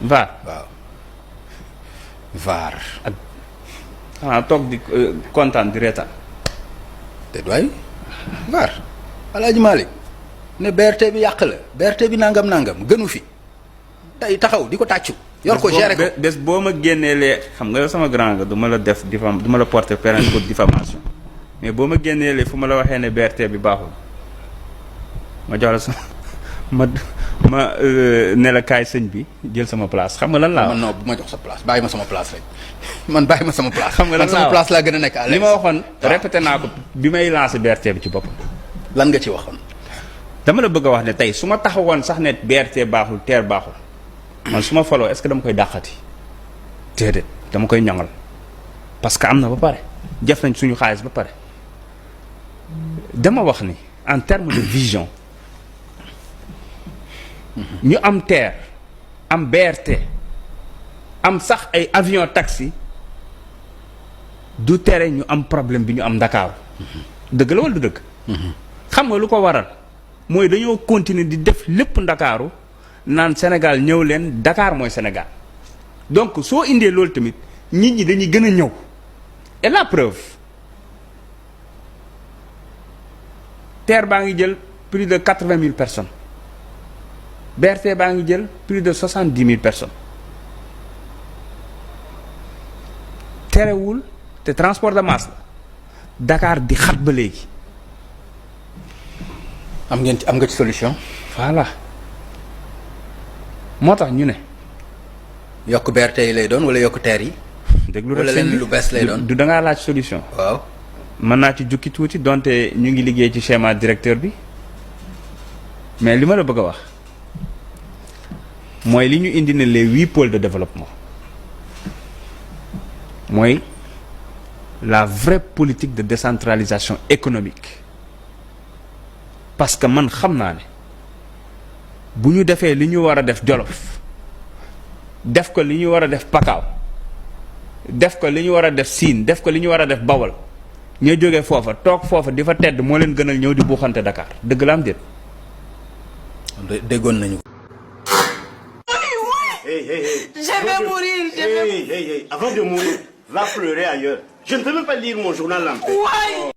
VAR waaw VAR. ak xanaa toog di kontaan di reetaan. te doy VAR Alaaji Malick ne BRT bi yàq la BRT bi nangam gënu fi tey taxaw di ko tàccu. yor ko gérer ko bés boo ma génneelee xam nga sama grand nga du ma la def du ma la porter plainte pour diffamation mais boo ma génneelee fu ma la waxee ne BRT bi baaxul ma jox la sama ma ne la kaay sëñ bi jël sama place xam nga lan laa wax. man non bu ma jox sa place bàyyi ma sama place rek man bàyyi ma sama place. xam nga lan laa wax sama place laa gën a nekk à l'aise. li ma waxoon répété naa ko bi may lancé BRT bi ci boppam. lan nga ci waxoon. dama la bëgg a wax ne tey su ma taxawoon sax ne BRT baaxul TER baaxul man su ma faloo est-ce que dama koy dàqati déedéet dama koy ñoŋal parce que am na ba pare jëf nañ suñu xaalis ba pare dama wax ni en terme de vision ñu am TER am BRT am sax ay avion taxi du tere ñu am problème bi ñu am Ndakaaru dëgg la wala du dëgg xam nga lu ko waral mooy dañoo continuer di def lépp Ndakaaru naan Sénégal ñëw leen Dakar mooy Sénégal donc soo indee loolu tamit nit ñi dañuy gën a ñëw et la preuve TER baa ngi jël plus de 80 000 personnes BRT baa ngi jël plus de 70 000 personnes terewul te transport de masse la Dakar di xat ba léegi. am nga ci solution. voilà moo tax ñu ne. yokk BRT yi lay doon wala yokk TER yi. déglu wala leen lu bees lay doon du da ngaa laaj solution. waaw. mën naa ci jukki tuuti donte ñu ngi liggéey ci schéma directeur bi mais li ma la bëgg a wax mooy li ñu indi ne les 8 pôles de développement mooy la vraie politique de décentralisation économique parce que man xam naa ne bu ñu defee li ñu war a def Jolof def ko li ñu war a def Pakaaw def ko li ñu war a def Siin def ko li ñu war a def Bawol ñoo jógee foofa toog foofa di fa tedd moo leen gënal ñëw di buuxante Dakar dëgg la am déet. déggoon nañu. Hey, hey, hey. Je vais mourir, je vais... Hey, hey, hey. Avant de mourir, va pleurer ailleurs. Je ne peux même pas lire mon journal en paix. Ouais.